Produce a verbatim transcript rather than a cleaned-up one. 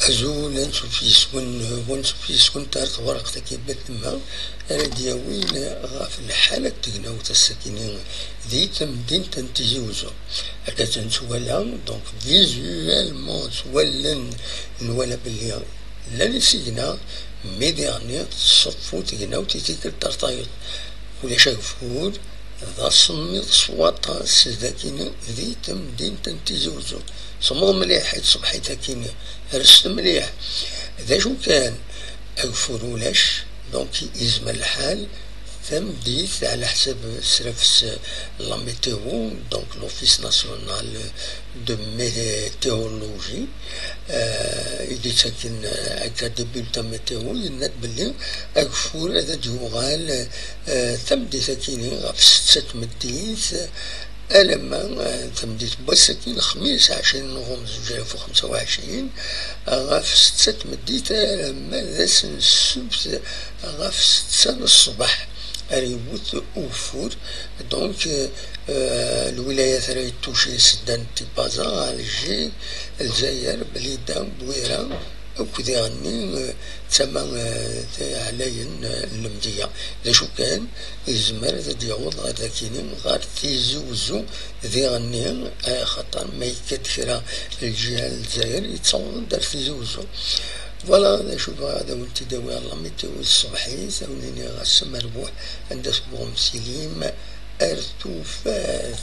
Azul, ansuf yes-wen, wansuf yes-went ar twerqt-agi batma ara d-yawin ɣef lḥala n tegnawt ass-akini di temdint n Tizi Uzzu. Akka ttwala, donc, visuellement, s wallen, nwala belli llan isigna, mi diɣenni tṣeffu tegnawt i tikkelt ar tayeḍ. Ulac ageffur, d asemmiḍ s waṭas dagini di temdint n Tizi Uzzu. Semmeḍ mliḥ i tṣebḥit akini, rret mliḥ. D acu kan, ageffur ulac, donc yezmer lḥal, tameddit, ɛla ḥsab srafes la météo, donc l'Office national de météorologie, euh, i d-yettaken, euh, akka des bulletins météo, yenna-d belli ageffur ad d-yuɣal, euh, tameddit akini ɣef setta n tmeddit, alamma, euh, tameddit n wass-agi, lexmis, ɛecrin novembre zuǧ alaf u xemsa u ɛecrin, ɣef setta n tmeddit, alamma d ass n ssebt ɣef setta n ṣṣbeḥ ara yewwet ugeffur. Donc, euh, lwilayat ara yettuci seddan Tipaza, Alger, Lezzayer, Blida, Bwira, akk diɣenni, euh, d tama, euh, ɛlayen, euh, n Lemdeyya. D acu kan, yezmer ad d-yaweḍ ɣer dakini, ɣer Tizi Uzzu diɣenni, axaṭer ma yekka-d kra lǧiha n Lezzayer, yettaweḍ-d ar Tizi Uzzu. Voilà d acu bɣiɣ ad awen-t-id-awiɣ la météo ṣṣbeḥ-is, ad wen-iniɣ ass amerbuḥ, anda tebɣum silim, ar tufat.